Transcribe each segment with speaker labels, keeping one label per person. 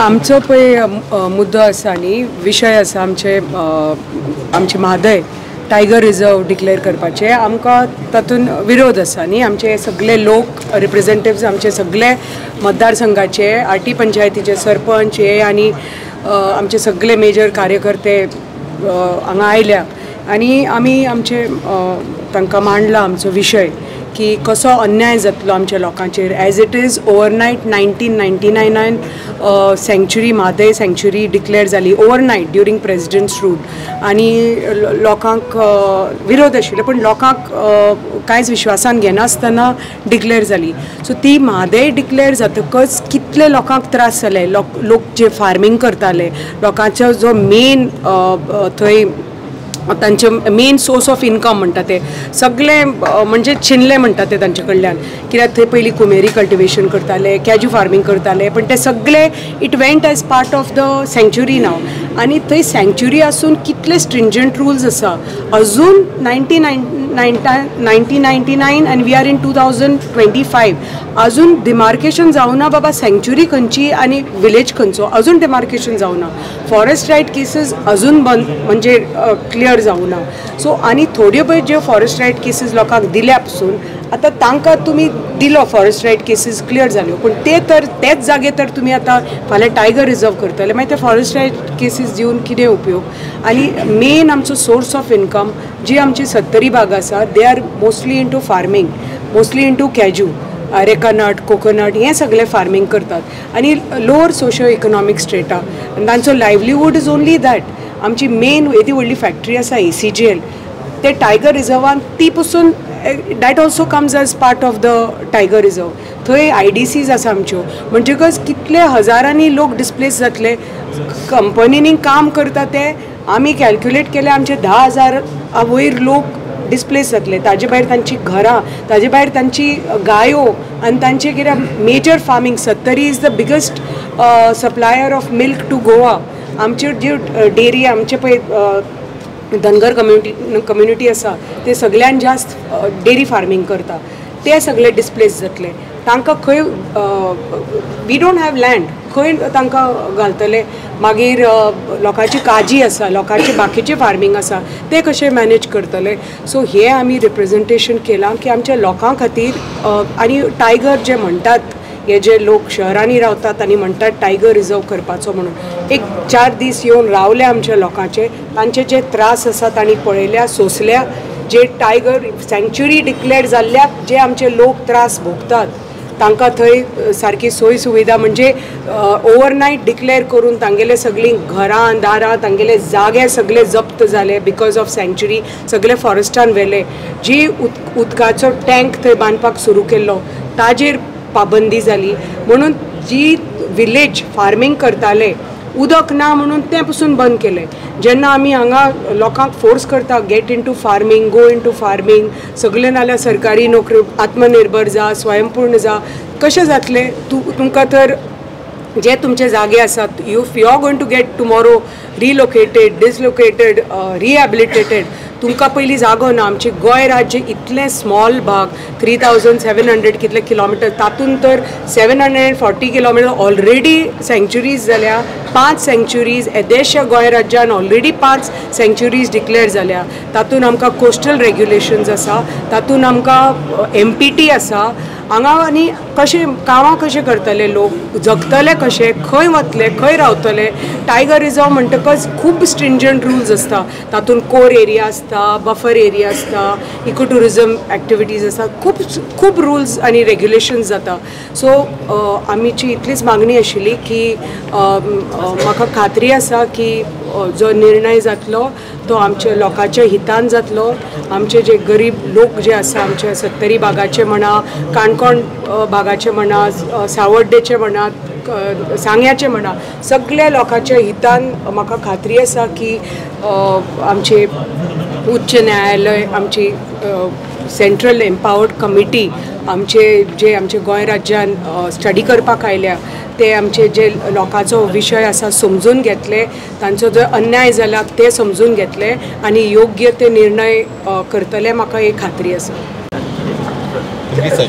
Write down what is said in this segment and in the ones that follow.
Speaker 1: आमचो पळय मुद्दो आसा न्ही, विशय आसा आमचे आमचे म्हादय टायगर रिजर्व डिक्लेअर करपाचे आमकां तातूंत विरोध आसा न्ही. आमचे सगळे लोक रिप्रेझेंटेटिव्स आमचे सगळे मतदारसंघाचे आरटी पंचायतीचे सरपंच हे आनी आमचे सगळे मेजर कार्यकर्ते हांगा आयल्या आनी आमी आमचे तांकां मांडला आमचो विशय की कसो अन्याय जातलो आमच्या लोकांचेर. As it is overnight 1999 sanctuary Mhadei sanctuary declare जाली ओवरनायट ड्युरींग प्रेजिडेंट्स रूल आनी लोकांक विरोध आशिल्लो पण लोकांक कांयच विश्वासान घेनासतना डिक्लेअर जाली. सो ती म्हादय डिक्लेअर जातकच कितले लोकांक त्रास जाले, लोक जे फार्मींग करताले लोकांचो जो मेन थंय तांचे मेन सोर्स ऑफ इनकम म्हणटा ते सगळे म्हणजे चिनले म्हणटा ते तांचे कडल्यान, कित्याक थंय पयलीं कुमेरी कल्टिवेशन करताले, कॅज्यू फार्मींग करताले, पण ते सगळे it went as part of the sanctuary नाव. आनी थंय सँक्च्युरी आसून कितले स्ट्रिंजंट रुल्स आसा अजून 1999 आनी we are in 2025 अजून डिमार्केशन जावना बाबा सँक्च्युरी खंयची आनी विलेज खंयचो अजून डिमार्केशन जावना. फॉरेस्ट रायट केसीस अजून बंद म्हणजे क्लियर जावना. सो आनी थोड्यो पळय ज्यो फॉरेस्ट रायट केसीस लोकांक दिल्या पसून आतां तांकां तुमी दिलो फॉरेस्ट रायट केसीस क्लियर जाल्यो पूण ते तर तेच जागे तर तुमी आतां फाल्यां टायगर रिजर्व करतले, मागीर ते फॉरेस्ट रायट केसीस दिवन कितें उपयोग. आनी मेन आमचो सोर्स ऑफ इनकम जी आमची सत्तरी भाग आसा they are mostly into farming, mostly into cashew, arecanut, coconut हें सगळें फार्मींग करतात आनी लोअर सोशो इकनॉमीक स्ट्रेटा आनी तांचो लायवलीहूड is only that. आमची मेन येदी व्हडली फॅक्टरी आसा ACGL, ते टायगर रिजर्वान ती पसून that also comes as part of the tiger reserve. थंय IDCs आसा आमच्यो, म्हणटकच कितले हजारांनी लोक डिस्प्लेस जातले. कंपनींनी काम करता ते आमी कॅल्क्युलेट केले आमचे 10,000 वयर लोक डिस्प्लेस जातले. ताजे भायर तांची घरां, ताजे भायर तांची गायो आनी तांचे कितें major farming. Sattari is the biggest supplier of milk to Goa. आमच्यो ज्यो डेरी आमचे पळय धनगर कम्युनिटी आसा ते सगळ्यान जास्त डेरी फार्मींग करता, ते सगळे डिस्प्लेस जातले. तांकां खंय we don't have land, खंय तांकां घालतले. मागीर लोकांची काजी आसा, लोकांचे बाकीचे फार्मींग आसा, ते कशें मॅनेज करतले. सो हे आमी रिप्रेझेंटेशन केलां की आमच्या लोकां खातीर. आनी टायगर जे म्हणटात हे जे लोक शहरांनी रावतात आनी म्हणटात टायगर रिजर्व करपाचो म्हणून, एक 4 दीस येवन रावले आमच्या लोकांचे, तांचे जे त्रास आसा तांणी पळयल्या, सोंसल्या. जे टायगर सँक्च्युरी डिक्लेअर जाल्ल्याक जे आमचे लोक त्रास भोगतात तांकां थंय सारकी सोय सुविधा म्हणजे ओवरनायट डिक्लेअर करून तांगेले सगळीं घरां दारां तांगेले जागे सगळे जप्त जाले because of सँक्च्युरी, सगळे फॉरेस्टान व्हेले. जी उदकाचो टँक थंय बांदपाक सुरू केल्लो ताजेर पाबंदी जाली म्हणून जी विलेज फार्मींग करताले उदक ना म्हणून तें पसून बंद केलें. जेन्ना आमी हांगा लोकांक फोर्स करता get into farming, go into farming, सगळे नाल्यार सरकारी नोकरी, आत्मनिर्भर जा, स्वयंपूर्ण जा, कशें जातलें. तुमकां तर जे तुमचे जागे आसात if you are going to get tomorrow relocated, dislocated, rehabilitated, तुमकां पयलीं जागो ना. आमचें गोंय राज्य इतलें स्मॉल भाग 3700 कितले किलोमिटर, तातूंत तर 740 किलोमिटर ऑलरेडी सँक्च्युरीज जाल्या. 5 सँक्च्युरीज येदेशा गोंय राज्यान ऑलरेडी 5 सँक्च्युरीज डिक्लेअर जाल्या. तातूंत आमकां कोस्टल रेग्युलेशन्स आसा, तातूंत आमकां MPT आसा. हांगा आनी कशें कामां कशें करतले लोक, जगतले कशे, खंय वतले, खंय रावतले. टायगर रिजर्व म्हणटकच खूब स्ट्रिंजंट रुल्स आसता, तातूंत कोर एरिया आसता, बफर एरिया आसता, इको ट्युरिजम एक्टिविटीज आसता, खूब खूब रुल्स आनी रेग्युलेशन्स जाता. सो आमची इतलीच मागणी आशिल्ली की म्हाका खात्री आसा की जो निर्णय जातलो तो आमच्या लोकांच्या हितान जातलो. आमचे जे गरीब लोक जे आसा आमच्या सत्तरी भागाचे म्हणा, काणकोण भागाचे म्हणा, सावड्डेचे म्हणा, सांग्याचे म्हणा, सगळ्या लोकांच्या हितान म्हाका खात्री आसा की आमचे उच्च न्यायालय, आमची सेंट्रल एम्पावर्ड कमिटी, आमचे जे आमचे गोंय राज्यान स्टडी करपाक आयल्या ते आमचे जे लोकांचो विशय आसा समजून घेतले, तांचो जो अन्याय जाला ते समजून घेतले आनी योग्य ते निर्णय करतले, म्हाका एक खात्री आसा.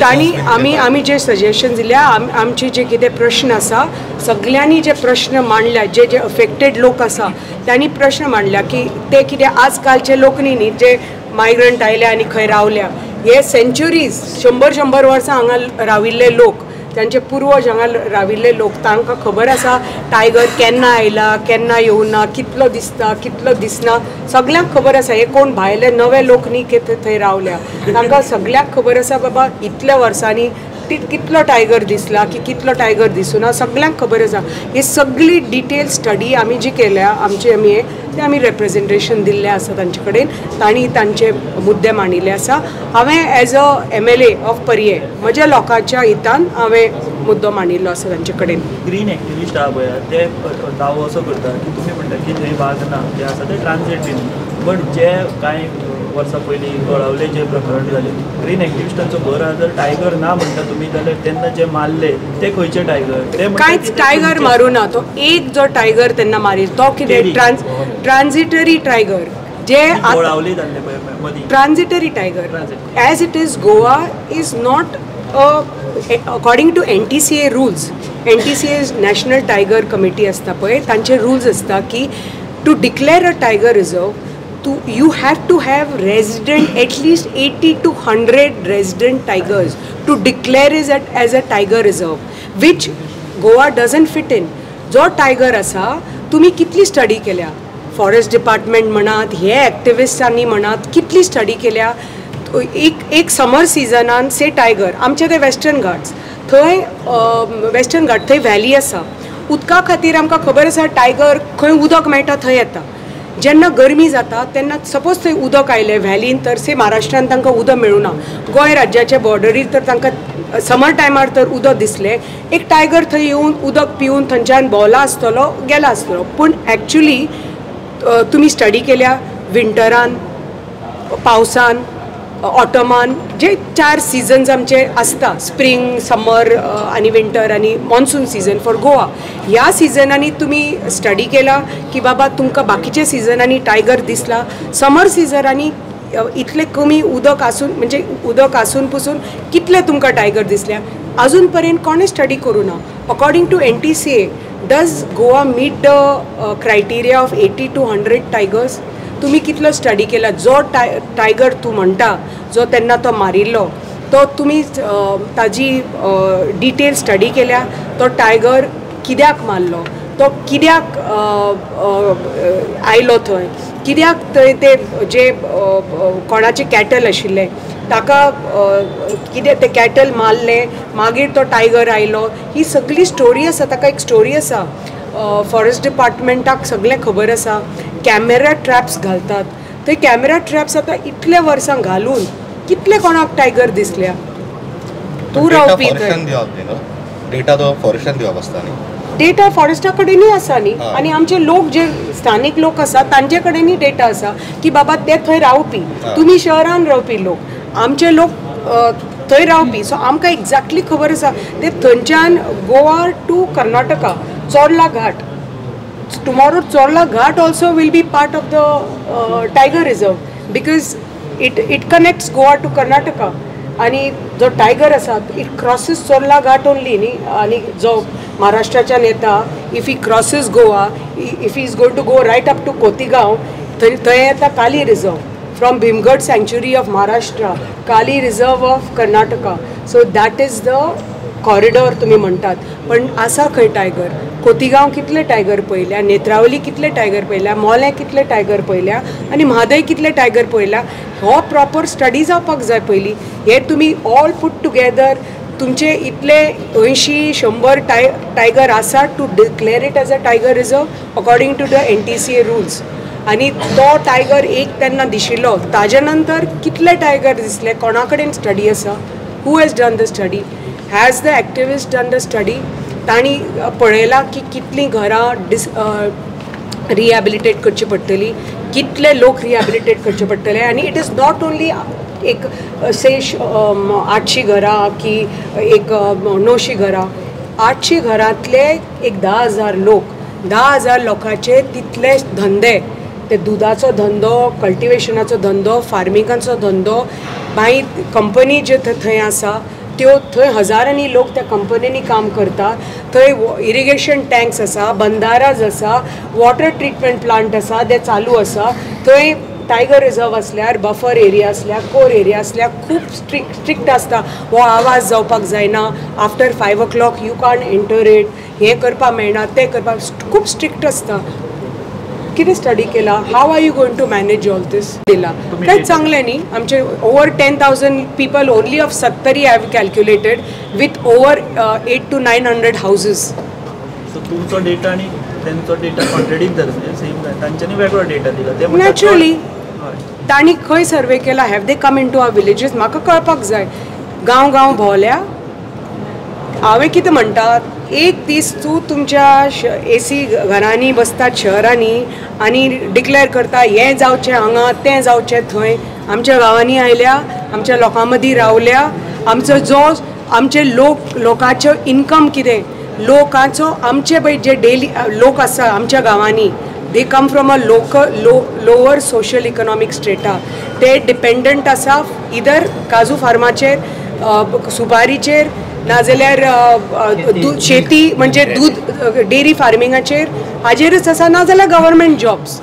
Speaker 1: तांणी आमी आमी जे सजेशन दिल्या, आमचे जे कितें प्रश्न आसा, सगल्यांनी जे प्रश्न मांडल्या, जे जे अफेक्टेड लोक आसा तांणी प्रश्न मांडल्या की ते कितें आजकालचे लोक न्ही न्ही जे मायग्रंट आयले आनी खंय रावल्या, हे सेंच्युरीज 100-100 वर्सां हांगा राविल्ले लोक, तांचे पुर्वज हांगा राविल्ले लोक, तांकां खबर आसा टायगर केन्ना आयला, केन्ना येवना, कितलो दिसता, कितलो दिसना, सगल्यांक खबर आसा. हे कोण भायले नवे लोक न्ही की थंय रावल्या, तांकां सगल्यांक खबर आसा बाबा इतल्या वर्सांनी कितलो टायगर दिसला की कितलो टायगर दिसुना, सगल्यांक खबर आसा. ही सगळी डिटेल स्टडी आमी जी केल्या, आमची आमी ते आमी रेप्रेजेंटेशन दिल्लें आसा तांचे कडेन, तांणी तांचे मुद्दे मांडिल्ले आसा. हांवें as a MLA of Parye म्हज्या लोकांच्या हितान हांवें मुद्दो मांडिल्लो आसा तांचे कडेन.
Speaker 2: ग्रीन एक्टिविस्ट आहा पळय, ते दावो असो करता की तुमी म्हणटा की थंय वाग ना, जे आसा ते ट्रान्झिट बीन, बट जे कांय वर्सां पयलीं गोळावले जे प्रकरण जालें, ग्रीन एक्टिविस्टांचो भर आहा, जर टायगर ना म्हणटा तुमी जाल्यार तेन्ना जे मारले ते खंयचे टायगर? ते
Speaker 1: कांयच टायगर मारूं ना, तो एक जो टायगर तेन्ना मारिल्लो तो कितें ट्रान्झिटरी टायगर, जे
Speaker 2: गोळावले जाल्ले पळय मदीं,
Speaker 1: transitory tiger. As it is Goa is not according to NTCA rules, NTCA national tiger committee आसता पळय, तांचे रुल्स आसता की to declare a tiger reserve you have to have resident at least 80 to 100 resident tigers to declare it as a tiger reserve, which Goa doesn't fit in. जो tiger आसा तुमी कितली study केल्या, फॉरेस्ट डिपार्टमेंट म्हणात, हे एक्टिविस्टांनी म्हणात, कितली study केल्या. एक एक समर सिजनान से टायगर आमचे ते वेस्टर्न घाट्स, थंय वेस्टर्न घाट थंय व्हॅली आसा, उदका खातीर आमकां खबर आसा टायगर खंय उदक मेळटा थंय येता. जेन्ना गरमी जाता तेन्ना सपोज थंय उदक आयलें व्हॅलीन, तर से महाराष्ट्रान तांकां उदक मेळुना, गोंय राज्याच्या बॉर्डरीर तर तांकां समर टायमार तर उदक दिसलें, एक टायगर थंय येवन उदक पिवन थंयच्यान भोंवला आसतलो, गेला आसतलो. पूण एक्चुली तुमी स्टडी केल्या विंटरान, पावसान, ऑटमान, जे 4 सिजन्स आमचे आसता, स्प्रींग, समर आनी विंटर आनी मॉन्सून सिजन फॉर गोवा, ह्या सिजनांनी तुमी स्टडी केला की बाबा तुमकां बाकीच्या सिजनांनी टायगर दिसला, समर सिजनांनी इतले कमी उदक आसून, म्हणजे उदक आसून पसून कितले तुमकां टायगर दिसल्या, अजून पर्यंत कोणें स्टडी करूं ना. According to NTCA does Goa meet the criteria of 80 to 100 tigers? तुमी कितलो स्टडी केला? जो टायगर तूं म्हणटा जो तेन्ना तो मारिल्लो, तो तुमी ताजी डिटेल स्टडी केल्या? तो टायगर कित्याक मारलो, तो कित्याक आयलो थंय, कित्याक थंय ते जे कोणाचे कॅटल आशिल्ले ताका कितें ते कॅटल मारले, मागीर तो टायगर आयलो, ही सगळी स्टोरी आसा, ताका एक स्टोरी आसा. फॉरेस्ट डिपार्टमेंटाक सगळें खबर आसा. कॅमेरा ट्रॅप्स घालतात, थंय कॅमेरा ट्रॅप्स आतां इतले वर्सां घालून कितले कोणाक टायगर दिसल्या? तूं रावपी थंय
Speaker 3: डेटा तो फॉरेस्टान दिवप आसता न्ही,
Speaker 1: डेटा फॉरेस्टा कडेनूय आसा न्ही, आनी आमचे लोक जे स्थानीक लोक आसा तांचे कडेनूय डेटा आसा की बाबा ते थंय रावपी, तुमी शहरान रावपी लोक, आमचे लोक थंय रावपी, सो आमकां एक्झॅक्टली खबर आसा ते थंयच्यान Goa to Karnataka Chorla Ghat, tomorrow Chorla Ghat also will be part of the tiger reserve because it connects Goa to Karnataka. आनी जो टायगर आसा it crosses Chorla Ghat only न्ही, आनी जो महाराष्ट्राच्यान येता if he crosses Goa, if he is going to go right up to Cotigao, थंय थंय येता Kali reserve from Bhimgad sanctuary of Maharashtra, Kali reserve of Karnataka. So that is the corridor तुमी म्हणटात, पण आसा खंय टायगर? खोतीगांव कितले tiger पळयल्या, नेत्रावली कितले टायगर पळयल्या, मोलें कितले टायगर पळयल्या आनी म्हादय कितले टायगर पळयल्या, हो प्रॉपर स्टडी जावपाक जाय पयलीं. हे तुमी ऑल पुट टुगेदर तुमचे इतले 80-100 टायगर आसा to declare it as a tiger reserve according to the NTCA rules. आनी तो टायगर एक तेन्ना दिशिल्लो, ताजे नंतर कितले टायगर दिसले, कोणा कडेन स्टडी आसा? Who has done the study? Has the activist done the study? तांणी पळयलां की कितलीं घरां रिहॅबिलिटेट करची पडटली, कितले लोक रिहॅबिलिटेट करचे पडटले. आनी it is not only एक से 800 घरां की एक 900 घरां, 800 घरांतले एक 10,000 लोक, 10,000 लोकांचे तितले धंदे ते दुदाचो धंदो, कल्टिवेशनाचो धंदो, फार्मिंगाचो धंदो, मागीर कंपनी जे थंय आसा त्यो थंय हजारांनी लोक त्या कंपनींनी काम करता. थंय इरिगेशन टँक्स आसा, बंदाराज आसा, वॉटर ट्रिटमेंट प्लांट आसा, ते चालू आसा. थंय टायगर रिजर्व आसल्यार, बफर एरिया आसल्यार, कोर एरिया आसल्यार खूब स्ट्रिक्ट आसता. हो आवाज जावपाक जायना, after 5 o'clock you can't enter it, हें करपाक मेळना, तें करपाक खूब स्ट्रिक्ट आसता. कितें स्टडी केला? How are you going to manage all this? दिला कांयच सांगलें न्ही. आमचे over 10,000 people only of Sattari I have calculated with over 800 to 900 houses.
Speaker 2: So तुमचो डेटा आनी तेंचो डेटा कॉन्ट्रेडिक्ट जाता, म्हणजे सेम तांच्यांनी वेगळो डेटा दिला. ते
Speaker 1: नॅचरली तांणी खंय सर्वे केला? Have they come into our villages? म्हाका कळपाक जाय. गांव गांव भोंवल्या. हांवें कितें म्हणटा, एक दीस तूं तुमच्या एसी घरांनी बसतात शहरांनी आनी डिक्लेअर करता हें जावचें हांगा, तें जावचें थंय. आमच्या गांवांनी आयल्या, आमच्या लोकां मदीं रावल्या, आमचो जो आमचे लोक लोकांचो इनकम कितें, लोकांचो आमचे पळय जे डेली लोक आसा आमच्या गांवांनी, they come from a lower social economic strata. ते डिपेंडंट आसा इधर काजू फार्माचेर, सुपारीचेर, नाजाल्यार शेती म्हणजे दूध डेरी फार्मिंगाचेर, हाजेरच आसा, नाजाल्यार गव्हर्मेंट जॉब्स.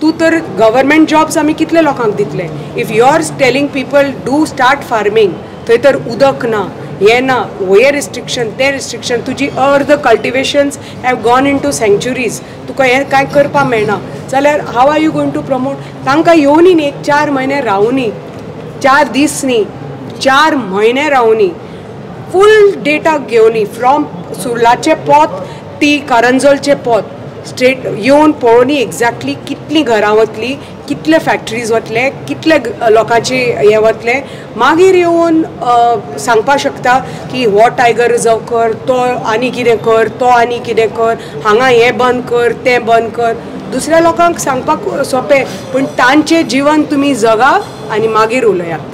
Speaker 1: तूं तर गव्हर्मेंट जॉब्स आमी कितले लोकांक दितले? If you are telling people do start farming, थंय तर उदक ना, हें ना, हें रिस्ट्रिक्शन, तें रिस्ट्रिक्शन, तुजी अर्द cultivations have gone into sanctuaries, तुका हें कांय करपाक मेळना जाल्यार how are you going to promote? तांकां येवनी न्ही, एक 4 म्हयने रावुनी, 4 दीस न्ही, 4 म्हयने रावुनी, फूल डेटा घेवनी, फ्रॉम सुर्लाचें पोत ती करंजोलचें पोत स्ट्रेट येवन पळोवनी एक्झॅक्टली कितलीं घरां वतलीं, कितले फॅक्टरीज वतले, कितले लोकांचे हें वतलें, मागीर येवन सांगपाक शकता की हो टायगर रिजर्व कर, तो आनी कितें कर, तो आनी कितें कर, हांगा हें बंद कर, तें बंद कर. दुसऱ्या लोकांक सांगपाक सोंपें, पूण तांचें जिवन तुमी जगा आनी मागीर उलयात.